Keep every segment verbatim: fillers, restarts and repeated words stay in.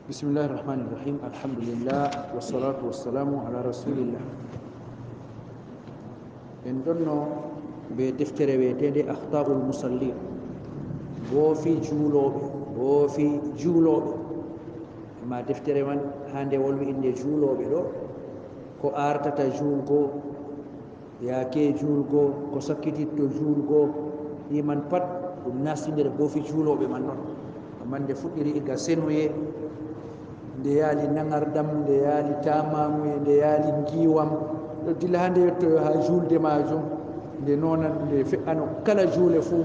Bismillahi rahmani rahim. Alhamdulillah, wassalatu wassalamu ala rasulillah. En ɗonno be deftere wiyeteende Akhtaul Musallin, boofi juulooɓe, boofi juulooɓe. Amma deftere man, haa nde wolwi innde juulooɓe ɗo, ko artata juulgo, yaake juulgo, ko sakkititto juulgo, ɗi man pat ɗum nasti nder boofi juulooɓe man non. Amma nde fuɗɗiri iga senuye, nde yaali naŋarɗam, nde yaali tamamuye, nde yaali ngiwam, ɗo dilla haa nde yettoyo haa juulde maajum, nde nonan nde fe'ano kala juule fuu,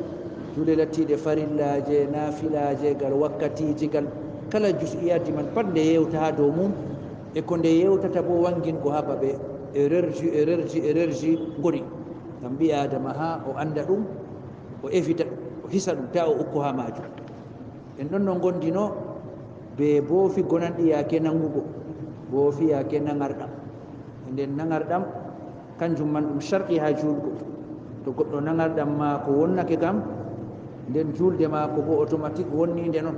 juule lattiiɗe farillaaje, naafilaaje, gal wakkatiiji, gal kala jus'iyaaji man pat nde yewta haa dow mum, e ko nde yewtata boo wangin ko haa babe erreur ji, erreur ji, erreur ji ngoni. Ngam ɓii Aadama haa o annda ɗum, o evita ɗum, o hisa ɗum, taa o ukko haa maajum. En ɗonno ngondino be boofi gonanɗi yaake naŋgugo, boofi yaake naŋarɗam. E nden naŋarɗam, kanjum man ɗum sharɗi haa juulgo. To goɗɗo naŋarɗam maako wonnake kam, nden juulde maako boo automatique wonniinde non.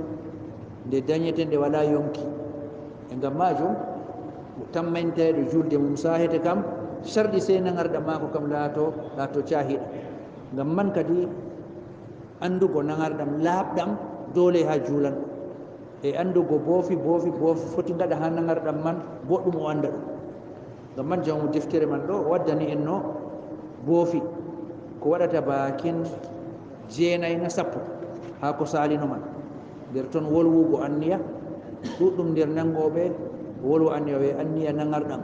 Nde danyete, nde walaa yonki. E ngam maajum, mo tammantayɗo juulde mum saahete kam, sharɗi sey naŋarɗam maako kam laato, laato caahiiɗam. Ngam man kadi, anndugo naŋarɗam laaɓɗam doole haa juulanɗo. E anndugo boofi, boofi, boofi foti ngaɗa haa naŋarɗam man, boɗɗum o annda ɗum. Ngam man jawmu deftere man ɗo o waddani en no boofi, ko waɗata baakin jeenay na sappo haa ko saalino man. Nder ton wolwugo anniya, ɗuɗɗum nder naŋgooɓe wolwa anniya, wi'a anniya naŋarɗam.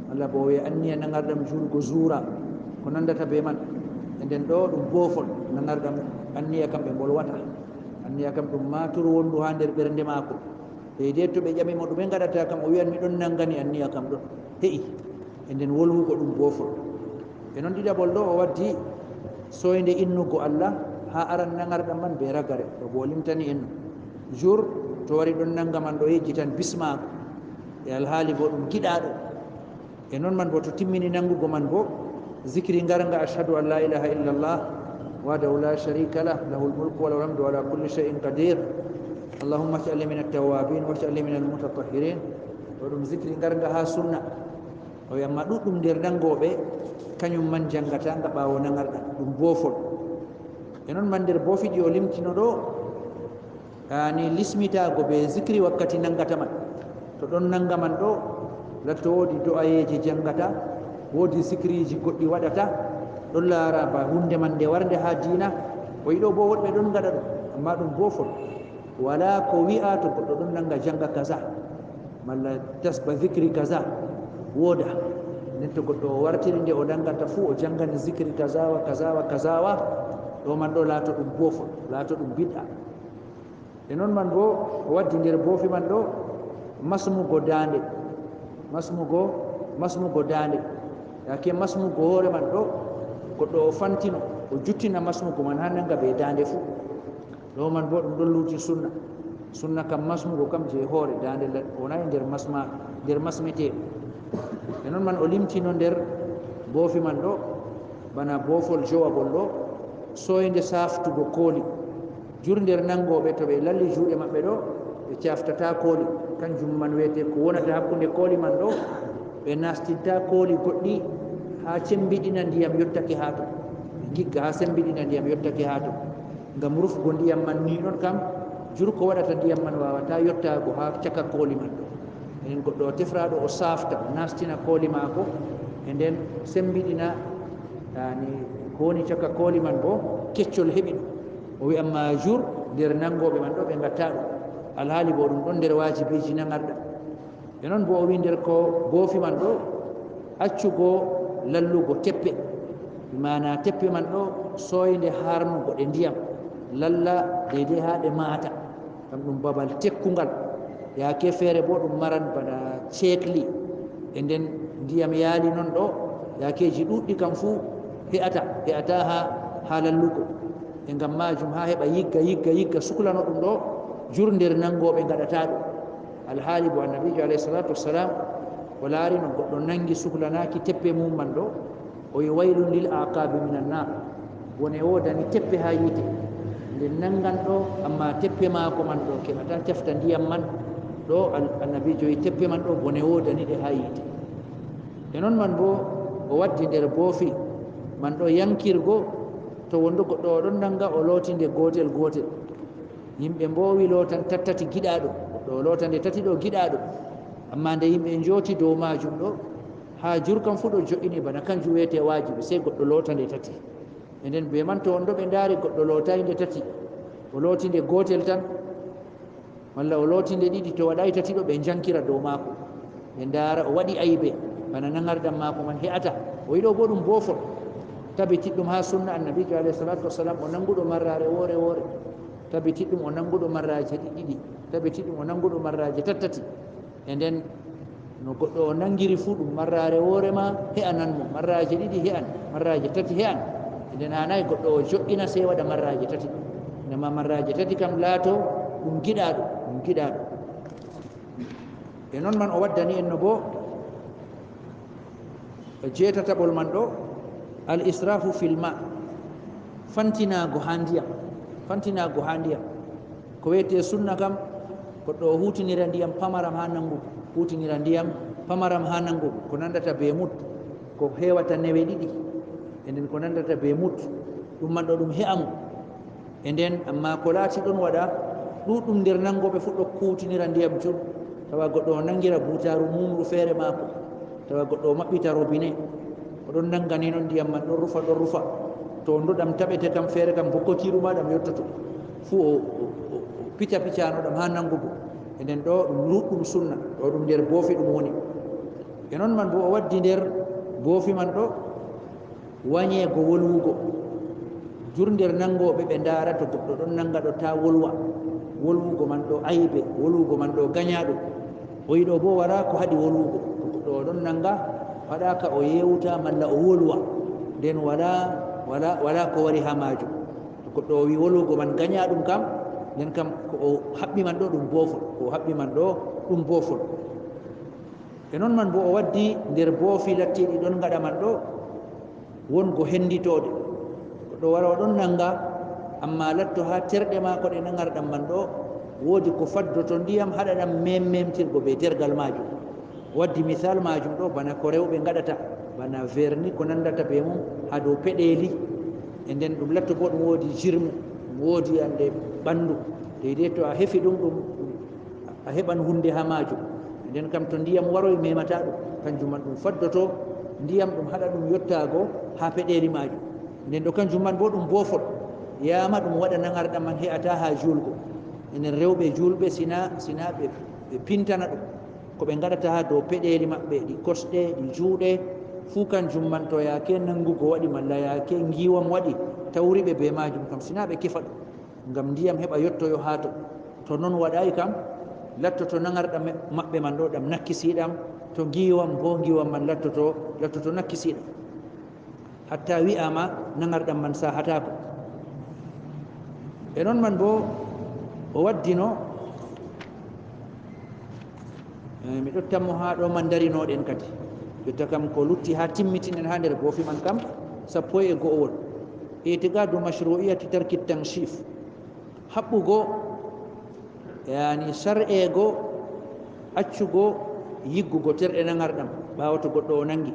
Malla boo wi'a anniya naŋarɗam juulgo zuura, ko nandata bee man. E nden ɗo ɗum boofol, naŋarɗam anniya kam ɓe mbolwata. Anniya kam ɗum maaturu wondu haa nder ɓernde maako. Deydey to ɓe ƴami mo ɗume ngaɗata kam, o wi'an mi ɗon naŋgani anniya kam ɗon. He'i, e nden wolwugo ɗum boofol. E non ɗiɗaɓol ɗo o waddi sooynde innugo Allah haa aran naŋarɗam man bee ragare, ɗo boo o limtani en. Jur to wari ɗon naŋga man ɗo yejjitan bismaago. E alhaali boo ɗum giɗaaɗo. E non man boo to timmini naŋgugo man boo, zikri ngarŋga, ashhadu an la ilaha illallah wahdahu la sharika lah, lahul mulku wa lahul hamdu wa ala kulli shay'in qadir. Allahumma ij'alni min at-tawwabin waj'alni min al-mutatahhirin. Ɗo ɗum zikri ngarŋga haa sunna. O wi'a amma ɗuɗɗum nder naŋgooɓe, kanyum man jaŋgata nga ɓaawo naŋarɗam, ɗum boofol. E non man nder boofi ɗi o limtino ɗo, Ani lismitaago bee zikri wakkati naŋgata man. To ɗon naŋga man ɗo, latto woodi do'ayeeje jaŋgata, woodi zikriiji goɗɗi waɗata, ɗon laara ba huunde man nde warnde haa diina. O yiɗo boo woɗɓe ɗon ngaɗa ɗum, ammaa ɗum boofol. Walaa ko wi'a to goɗɗo ɗon naŋga jaŋga kaza, malla tasba zikri kaza, wooda. Nden to goɗɗo o wartiri nde o naŋgata fuu, o jaŋgani zikri kaza wa kaza wa kaza wa, ɗo man ɗo laato ɗum boofol, laato ɗum bid'a. E non man boo o waddi nder boofi man ɗo masmugo daande. Masmugo, masmugo daande. Yaake masmugo hoore man ɗo, goɗɗo o fantino, o juttina masmugo man haa naŋga bee daande fuu. Ɗo man boo ɗum ɗon luuti sunna. Sunna kam masmugo kam jey hoore, daande la-, wonaay nder masma, nder masmeteeɗo. E non man o limtino nder boofi man ɗo, bana boofol jowaɓol ɗo, sooynde saaftugo kooli. Jur nder naŋgooɓe, to ɓe lalli juuɗe maɓɓe ɗo, ɓe caftataa kooli. Kanjum man wi'ete ko wonata hakkunde kooli man ɗo, ɓe nastintaa kooli goɗɗi haa cembiɗina ndiyam yottake haa ton. Ɓe ngigga haa sembiɗina ndiyam yottake haa ton. Ngam rufugo ndiyam man ni non kam, jur ko waɗata ndiyam man waawataa yottaago haa caka kooli man ɗo. Enen goɗɗo o tefra ɗo, o saafta, o nastina kooli maako, e nden sembiɗina, yani, ko woni caka kooli man boo keccol heɓi ɗum. O wi'a amma jur nder naŋgooɓe man ɗo ɓe ngatta ɗum. Alhaali boo ɗum ɗon nder waajibiiji naŋarɗam. E non boo o wi'i nder ko boofi man ɗo, accugo lallugo teppe. Bi maana teppe man ɗo sooynde harnugo ɗe ndiyam, lalla deydey haa ɗe maata. Ngam ɗum babal tekkungal. Yaake feere boo ɗum maran bana ceekli. E nden ndiyam yaali non ɗo, yaakeeji ɗuuɗɗi kam fuu he'ata, he'ata haa, haa lallugo. E ngam maajum haa heɓa yigga, yigga, yigga suklano ɗum ɗo, jur nder naŋgooɓe ngaɗata ɗum. Alhaali boo Annabiijo alayhi salaatu wassalaam o laari no goɗɗo naŋgi suklanaaki teppe mum man ɗo, o wi'i, "Waylun lil aqaabi minan naar." Bone woodani teppe haa yiite. Nde naŋgan ɗo, ammaa teppe maako man ɗo keɓata cafta ndiyam man. Ɗo al-, annabiijo wi teppe man ɗo bone woodani ɗe haa yiite. E non man boo o waddi nder boofi man ɗo yankirgo, to wonɗo goɗɗo o ɗon nanga o looti nde gootel gootel. Yimɓe mboowi lootan tattati giɗaaɗo, goɗɗo o loota nde tati ɗo giɗaaɗo. Ammaa nde yimɓe njooti dow maajum ɗo, haa jurkan fuu ɗo jo'ini bana kanjum weete waajibi, sey goɗɗo loota nde tati. E nden bee man to wonɗo ɓe ndaari goɗɗo lootaay nde tati, o looti nde gootel tan, malla o looti nde ɗiɗi, to waɗaay tati ɗo, ɓe njankira dow maako. Ɓe ndaara o waɗi aybe, bana naŋarɗam maako man he'ata. O yiɗo boo ɗum boofol. Tabitiɗɗum haa sunna annabiijo alayhi salaatu wassalam, o naŋguɗo marraare woore woore. Tabitiɗɗum o naŋguɗo marraaje ɗiɗi ɗiɗi. Tabitiɗɗum o naŋguɗo marraaje tattati. E nden no goɗɗo o naŋgiri fuu ɗum marraare woore ma he'anan mo, marraaje ɗiɗi he'an, marraaje tati he'an. E nden haanaay goɗɗo o jo'ina sey waɗa marraaje tati. Ndema marraaje tati kam laato ɗum giɗaaɗo, ɗum giɗaaɗo. E non man o waddani en no boo e jeetataɓol man ɗo, al israfu fil ma, fantinaago haa ndiyam, fantinaago haa ndiyam. Ko wiyetee sunna kam, goɗɗo o huutinira ndiyam pamaram haa naŋgugo, huutinira ndiyam pamaram haa naŋgugo, ko nandata bee mut, ko heewata newe ɗiɗi, e nden ko nandata bee mut, ɗum man ɗo ɗum he'a mo. E nden, ammaa ko laati ɗon waɗa ɗuuɗɗum nder naŋgooɓe fuu ɗo kuutinira ndiyam jur, tawa goɗɗo o naŋgira buutaaru muumru feere maako, tawa goɗɗo o maɓɓita robine, o ɗon naŋga ni non ndiyam man ɗon rufa, ɗon rufa. To ndoɗam taɓete kam feere kam bokkotiiru ma ɗam yottoto. Fuu o, o, o, o pica picano ɗam haa naŋgugo. E nden ɗo ɗum ɗuuɗɗum sunna, ɗo ɗum nder boofi ɗum woni. E non man boo o waddi nder boofi man ɗo, wanyeego wolwugo. Jur nder naŋgooɓe ɓe ndaara to goɗɗo ɗon naŋga ɗo taa wolwa. Wolwugo man ɗo aybe, wolwugo man ɗo ganyaaɗo. O yiɗo boo walaa ko haɗi wolwugo. To goɗɗo o ɗon naŋga, haɗaaka o yeewta malla o wolwa. Nden walaa, walaa, walaa ko wari haa maajum. To goɗɗo o wi wolwugo man ganyaaɗum kam, nden kam ko o haɓɓi man ɗo ɗum boofol. Ko o haɓɓi man ɗo ɗum boofol. E non man boo o waddi nder boofi lattiiɗi ɗon gaɗa man ɗo, wongo henditooɗe. Goɗɗo wara o ɗon naŋga, ammaa latto haa terɗe maako ɗe naŋarɗam man ɗo, woodi ko faddoto ndiyam haɗa ɗam meemmeemtirgo bee tergal maajum. O waddi misal maajum ɗo bana ko rewɓe ngaɗata, bana verni ko nandata bee mum haa dow peɗeeli. E nden ɗum latto boo ɗum woodi jirmu, ɗum woodi annde ɓanndu. Deydey to a hefi ɗum, ɗum, ɗum a heɓan huunde haa maajum. Nden kam to ndiyam waroy meemata ɗum, kanjum man ɗum faddoto ndiyam ɗum haɗa ɗum yottaago haa peɗeeli maajum. Nden ɗo kanjum man boo ɗum boofol, yaama ɗum waɗa naŋarɗam man he'ata haa juulgo. Enen rewɓe juulɓe sina, sina ɓe, ɓe pintana ɗum. Ko ɓe ngaɗata haa dow peɗeeli maɓɓe, ɗi kosɗe, ɗi juuɗe, fuu kanjum man to yaake naŋgugo waɗi malla yaake ngiiwam waɗi tawri ɓe bee maajum kam, sina ɓe kefa ɗum. Ngam ndiyam heɓa yottoyo haa ton. To non waɗaay kam, lattoto naŋarɗam maɓɓe man ɗo ɗam nakkisiiɗam, to ngiiwam boo, ngiiwam man lattoto, lattoto nakkisiiɗam. Hatta wi'aama naŋarɗam man saahataako. E non man boo o waddino, eh, mi ɗottan mo haa ɗo man darinooɗen kadi. Jotta kam ko lutti haa timmitinen haa nder boofi man kam, sappo e go'owol. Itigadu mashru'iyati tarki tanshif. Haɓɓugo, yaani sar'eego, accugo yiggugo terɗe naŋarɗam ɓaawo to goɗɗo o naŋgi.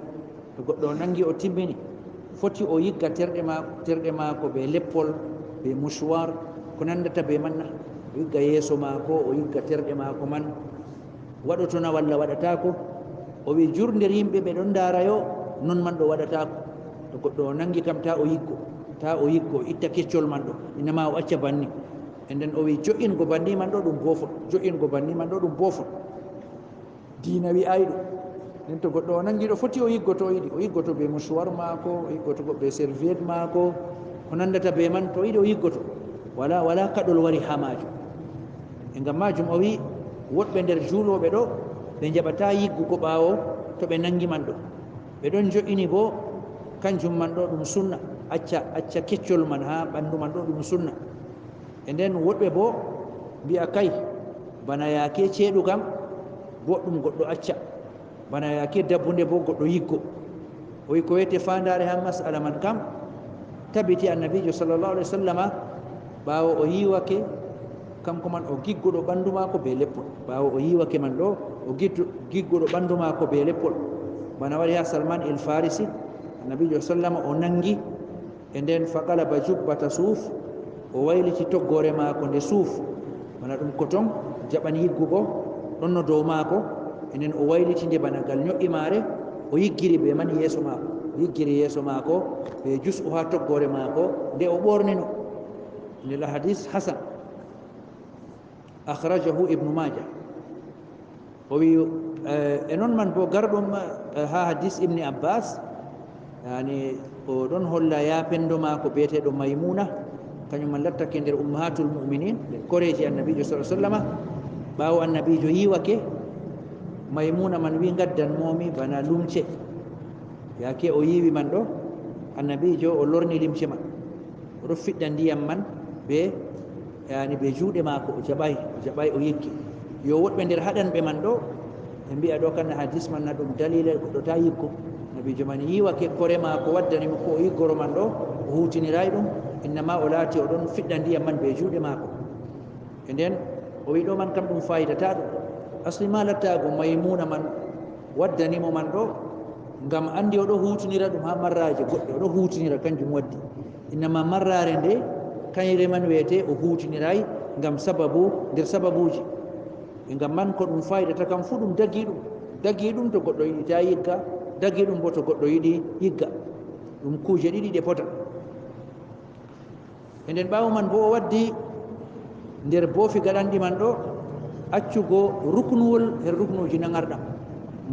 To goɗɗo o naŋgi o timmini, foti o yigga terɗe maako, terɗe maako bee leppol, bee mouchoir, ko nandata bee man na. O yigga yeeso maako, o yigga terɗe maako man. Waɗoto na walla waɗataako? O wi jur nder yimɓe ɓe ɗon ndaara yo, non man ɗo waɗataako. To goɗɗo o naŋgi kam, taa o yiggo, taa o yiggo, itta keccol man ɗo, inama o acca banni. E nden o wi jo'ingo banni man ɗo ɗum boofol, jo'ingo banni man ɗo ɗum boofol. Diina wi'aay ɗum. Nden to goɗɗo o naŋgi ɗo foti o yiggoto, o yiɗi, o yiggoto bee mouchoir maako, o yiggoto bee serviette maako, ko nandata bee man, to o yiɗi o yiggoto. Wala, wala kaɗol wari haa maajum. E ngam maajum o wi woɗɓe nder juulooɓe ɗo, ɓe njaɓataa yiggugo ɓaawo to ɓe naŋgi man ɗo. Ɓe ɗon jo'ini boo kanjum man ɗo ɗum sunna, acca, acca keccol man haa ɓandu man ɗo ɗum sunna. E nden woɗɓe boo mbi'a kay, bana yaake ceeɗu kam, boɗɗum goɗɗo acca. Bana yaake dabbunde boo goɗɗo yiggo. O wi ko wiyete faandaare haa mas'ala man kam, tabiti Annabiijo sallallahu alaihi wasallama, ɓaawo o yiiwake, Kanko man o gigguɗo ɓanndu maako bee leppol. Ɓaawo o yiwake man ɗo, o giddu-, gigguɗo ɓanndu maako bee leppol. Bana wari haa Salman el Farisi, Annabiijo sallama o nanngi, e nden faqalaba jubbata suuf, o wayliti toggoore maako nde suuf, bana ɗum koton, jaɓani yiggugo, ɗonno dow maako, e nden o wayliti nde bana gal nyo'i maare, o yiggiri bee man yeeso maako, o yiggiri yeeso maako bee jus'u haa toggoore maako nde o ɓornino. Nde la hadis hasan. Akhrajahu Ibnu Maaja. O wi, eh, e non man bo garɗum, eh, haa hadis Ibni Abbas, yani, o ɗon holla yaapendo maako bi'eteeɗo Maymuna, kañum man lattake nder Ummahatul Mu'minin, nder koreeji Annabiijo sallallahu alaihi wasallama. Ɓaawo Annabiijo yiwake, Maymuna man wi, "Ngaddan moomi bana lumce." Yaake o yiwi man ɗo, Annabiijo o lorni limce man. O ɗo fiɗɗa ndiyam man be, yani, be juuɗe maako, o jaɓaay, o jaɓaay, o yiggi. Yo woɗɓe nder haɗanɓe man ɗo, ɓe mbi'a ɗo kan hadis man na ɗum dalila goɗɗo ta yiggo. Annabiijo man yiwake kore maako waddani mo ko o yiggoro man ɗo, o huutiniraay ɗum, innama o laati o ɗon fiɗɗa ndiyam man be juuɗe maako. E nden o wi ɗo man kam ɗum faayidataa ɗum. Asli ma lattaago Maymuna man waddani mo man ɗo, ngam anndi o ɗo huutinira ɗum haa marraaje goɗɗe, o ɗo huutinira kanjum waddi. Innama marraare nde, kayre man weete o huutiniraay ngam sababu nder sababuuji. E ngam man ko ɗum faayidata kam fuu ɗum dagi ɗum. Dagi ɗum to goɗɗo yiɗi ta yigga, dagi ɗum bo to goɗɗo yiɗi yigga. Ɗum kuuje ɗiɗi ɗe pota. E nden ɓaawo man bo o waddi nder boofi gaɗanɗi man ɗo, accugo ruknuwol her ruknuuji naŋarɗam.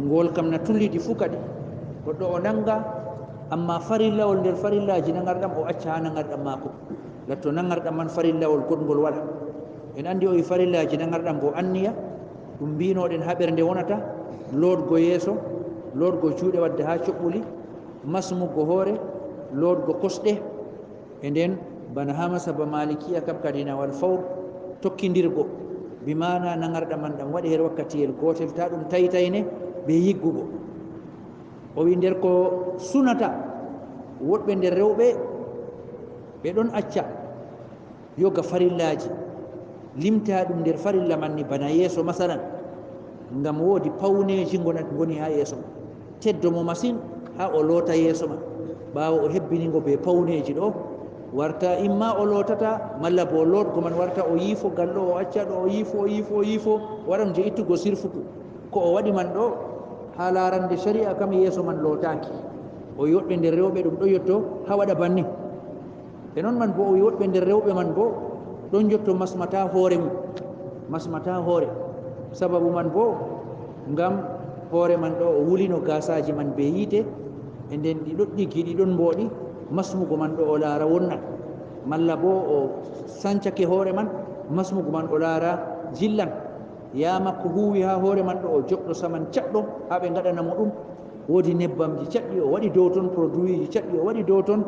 Ngol kam na tullidi fuu kadi. Goɗɗo o naŋga, ammaa farillawol nder farillaaji naŋarɗam o acca haa naŋarɗam maako. Latto naŋarɗam man farillawol goɗngol waɗa. En anndi o wi farillaaji naŋarɗam bo anniya, ɗum mbiinoɗen haa ɓernde wonata, lootgo yeeso, lootgo juuɗe wadda haa coɓɓuli, masmugo hoore, lootgo kosɗe, e nden, bana haa masaba Maalikiya kam kadi na wal fawr, tokkindirgo, bi maana naŋarɗam man ɗam waɗe her wakkatiyel gootel, ta ɗum taytayne be yiggugo. O wi nder ko sunata, woɗɓe nder rewɓe ɓe ɗon acca yoga farillaaji, limta ɗum nder farilla man ni bana yeeso masalan, ngam woodi pawneeji ngonat-, ngoni haa yeeso man. Teddo mo masin haa o loota yeeso man. Ɓaawo o hebbini ngo bee pawneeji ɗo, warta imma o lootata, malla boo lootgo man warta o yiifo gal ɗo, o acca ɗo, o yiifo, o yiifo, o yiifo, o waɗan je ittugo sirfutu. Ko o waɗi man ɗo, haa laarande shari'a kam yeeso man lootaaki. O wi woɗɓe nder rewɓe ɗum ɗo yotto haa waɗa banni. E non man boo o wi woɗɓe nder rewɓe man boo ɗon njotto masmata hoore mum, masmata hoore. Sababu man boo ngam hoore man ɗo o wulino gaasaaji man bee yiite, e nden ɗi ɗon ɗiggi, ɗi ɗon mbooɗi, masmugo man ɗo o laara wonnan. Malla boo o sancake hoore man, masmugo man o laara jillan. Yaa makko huuwi haa hoore man ɗo o joɗɗo saman caɗɗo haa ɓe ngaɗana mo ɗum. Woodi nebbamji caɗɗi o waɗi dow ton, produitji caɗɗi o waɗi dow ton,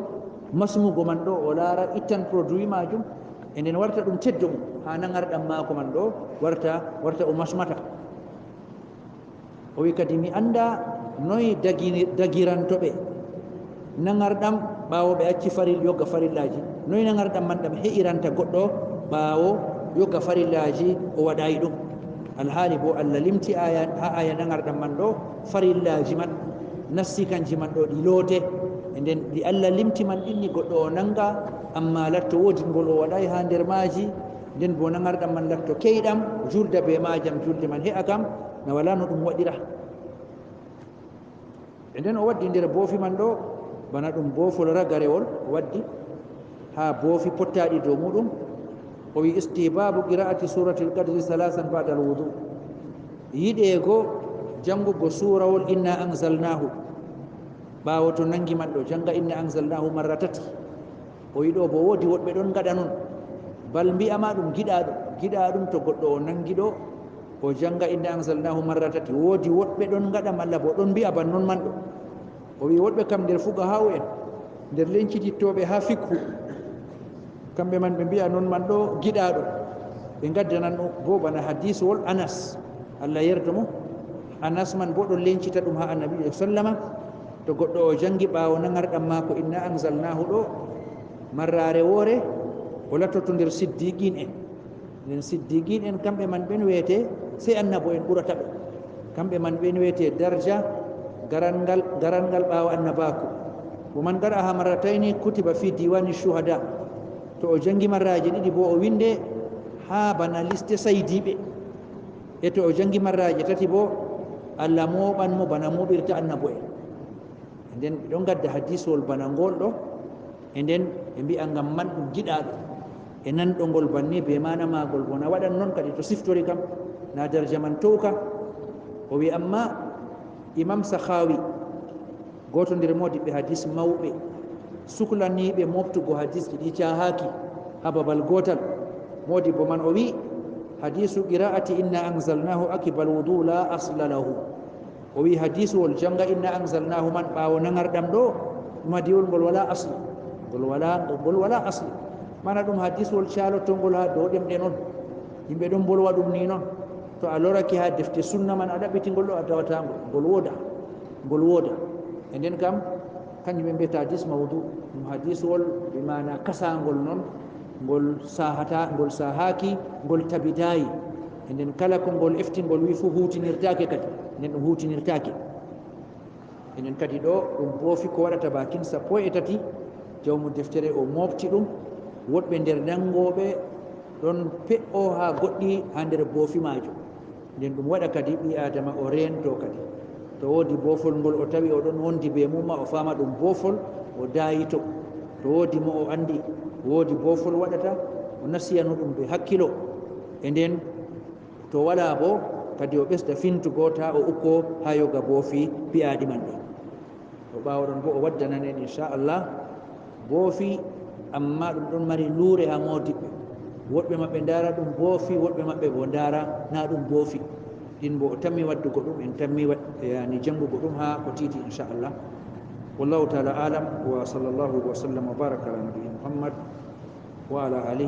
masmugo man ɗo o laara ittan produit maajum, e nden warta ɗum teddo mum haa naŋarɗam maako man ɗo warta, warta o masmata. O wi kadi, mi annda noy dagini-, dagiranto ɓe naŋarɗam ɓaawo ɓe acci faril-, yoga farillaaji, noy naŋarɗam man ɗam he'iranta goɗɗo ɓaawo yoga farillaaji o waɗaay ɗum. Alhaali boo Allah limti aya, haa aya naŋarɗam man ɗo, farillaaji man, nassi kanji man ɗo ɗi loote. E nden ɗi Allah limti man ɗin ni goɗɗo o naŋga, ammaa latto woodi ngol o waɗaay haa nder maaji, nden boo naŋarɗam man latto keyɗam, julda bee maajam, julde man he'a kam, na walaa no ɗum waɗira. E nden o waddi nder boofi man ɗo, bana ɗum boofol ragarewol o waddi, haa boofi pottaaɗi dow muuɗum. O wi, istihbabu qira'ati suratil qadri salasan ba'dal wudu. Yiɗeego jangugo suurawol inna anzalnahu. Ɓaawo to naŋgi man ɗo, janga inna anzalnahu marra tati. O wi ɗo boo woodi woɗɓe ɗon ngaɗa non. Bal mbi'ama ɗum giɗaaɗum, giɗaaɗum to goɗɗo o naŋgi ɗo, o janga inna anzalnahu marra tati. Woodi woɗɓe ɗon ngaɗa malla boo ɗon mbi'a ban non man ɗo. O wi woɗɓe kam nder fuqaha'u en, nder lencitittooɓe haa fikhu, kamɓe man ɓe mbi'a non man ɗo giɗaaɗo. Ɓe ngaddanan boo bana hadiswol Anas, Allah yerdo mo. Anas man boo ɗon lencita ɗum haa Annabiijo sallama. To goɗɗo o jangi ɓaawo naŋarɗam maako inna anzalnahu ɗo, marraare woore, o lattoto nder siddiqin en. Nden siddiqin en kamɓe man ɓen wiyete sey annabo en ɓurata ɓe. Kamɓe man ɓen wiyete darja garangal, garangal ɓaawo annabaaku. Wo man qara'a ha marratayni kutiba fi diwani shuhada. To o jangi marraji ɗiɗi bo o winde ha bana liste saydiɓe. E to o jangi marraji tati bo, Allah mooɓan mo bana mooɓirta annabo en. E nden ɓe ɗon gadda hadisowol bana ngol ɗo, e nden ɓe mbi'a ngam man ɗum giɗaaɗo. E nanɗo ngol banni be maana maagol bo na waɗan non kadi to siftori kam, na darja man towka. O wi amma Imam Sahawi, gooto nder moodiɓɓe hadis mawɓe, suklaniiɓe mooɓtugo hadisji ɗi caahaaki ha babal gootal. Moodibbo man o wi, hadisu qira'ati inna anzalnahu akibal wudu la asla lahu. O wi hadisuwol janga inna anzalnahu man ɓaawo nangarɗam ɗo, ɗum hadiyol ngol wala asli. Ngol wala, ngol wala asli. Mana ɗum hadisuwol calotongol ha dow ɗemɗe non. Yimɓe ɗon bolwa ɗum ni non. To a lorake ha defte sunna man a ɗaɓɓiti ngol ɗo a tawata ngol. Ngol wooda. Ngol wooda. E nden kam, kanjum ɓe mbiyata hadis mawdu. Ɗum hadisuwol bi maana kasangol non. Ngol sahata, ngol sahaaki, ngol tabidayi. E nden kala ko ngol efti ngol wi fu hutinirtake kadi. Nden ɗum hutinirtake. Enen kadi ɗo ɗum boofi ko waɗata bakin sappo e tati, jawmu deftere o mooɓti ɗum, woɗɓe nder nanngooɓe ɗon pe'oo haa goɗɗi haa nder boofi maajum. Nden ɗum waɗa kadi ɓii-aadama o reento kadi. To woodi boofol ngol o tawi o ɗon wondi bee mum ma o faama ɗum boofol, o daayito. To woodi mo o anndi woodi boofol waɗata, o nasiyano ɗum bee hakkilo. E nden To walaa boo, kadi o ɓesda fintugo, taa o ukko haa yoga boofi pi'aaɗi man ɗin. To ɓaawo ɗon boo, o waddanan en, inchallah, boofi, ammaa ɗum ɗon mari luure haa moodibɓe. Woɗɓe maɓɓe ndaara ɗum boofi, woɗɓe maɓɓe boo ndaara naa ɗum boofi. Ɗin boo o tammi waddugo ɗum, en tammi wad-, yani janngugo ɗum haa ko tiiti, inchallah. Wallahu taala alam, wa sallallahu wa sallam wa baraka ala nabi Muhammad wa ala alihi